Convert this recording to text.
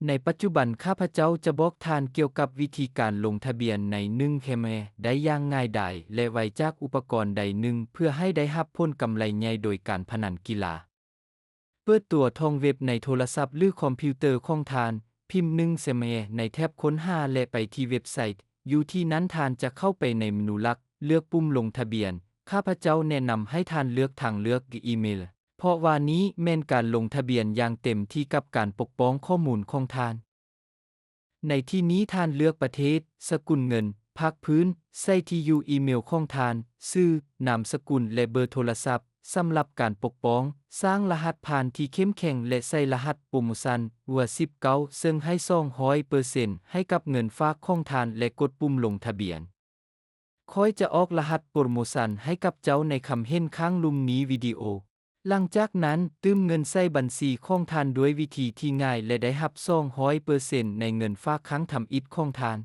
ໃນປັດຈຸບັນ ຂ້າພະເຈົ້າຈະບອກທ່ານກ່ຽວກັບວິທີການລົງທະບຽນໃນໜຶ່ງແຄມແຮໄດ້ຢ່າງງ່າຍດາຍ ແລະ ໄວຈາກອຸປະກອນໃດໜຶ່ງ ເພື່ອໃຫ້ໄດ້ຮັບຜົນກຳໄລໃຫຍ່ໂດຍການພະນັນກິລາ. ເປີດຕົວທອງເວັບໃນໂທລະສັບ ຫຼື ຄອມພິວເຕີຂອງທ່ານ, ພິມໜຶ່ງແຄມແຮໃນແຖບຄົ້ນຫາ ແລະ ໄປທີ່ເວັບໄຊ. ຢູ່ທີ່ນັ້ນທ່ານຈະເຂົ້າໄປໃນເມນູຫຼັກ, ເລືອກປຸ່ມລົງທະບຽນ. ຂ້າພະເຈົ້າແນະນຳໃຫ້ທ່ານເລືອກທາງເລືອກອີເມລ, ເພາະວ່ານີ້ແມ່ນການລົງທະບຽນຢ່າງເຕັມທີ່ກັບການປົກປ້ອງຂໍ້ມູນຂອງທ່ານ. ໃນທີ່ນີ້ທ່ານເລືອກປະເທດ, ສະກຸນເງິນ, ພາກພື້ນ, ໃສ່ທີ່ຢູ່ອີເມລຂອງທ່ານ, ຊື່, ນາມສະກຸນ ແລະ ເບີໂທລະສັບ. ສຳລັບການປົກປ້ອງ, ສ້າງລະຫັດຜ່ານທີ່ເຂັ້ມແຂງ ແລະ ໃສ່ລະຫັດໂປຣໂມຊັນ ເວີສິບເກົ້າ ເຊິ່ງໃຫ້ສອງຮ້ອຍເປີເຊັນໃຫ້ກັບເງິນຝາກຂອງທ່ານ ແລະ ກົດປຸ່ມລົງທະບຽນ. ຂ້ອຍຈະອອກລະຫັດໂປຣໂມຊັນໃຫ້ກັບເຈົ້າໃນຄຳເຫັນຂ້າງລຸ່ມນີ້ວິດີໂອ. ຫຼັງຈາກນັ້ນ, ຕື່ມເງິນໃສ່ບັນຊີຂອງທ່ານດ້ວຍວິທີທີ່ງ່າຍ ແລະ ໄດ້ຮັບສອງຮ້ອຍເປີເຊັນໃນເງິນຝາກຄັ້ງທຳອິດຂອງທ່ານ.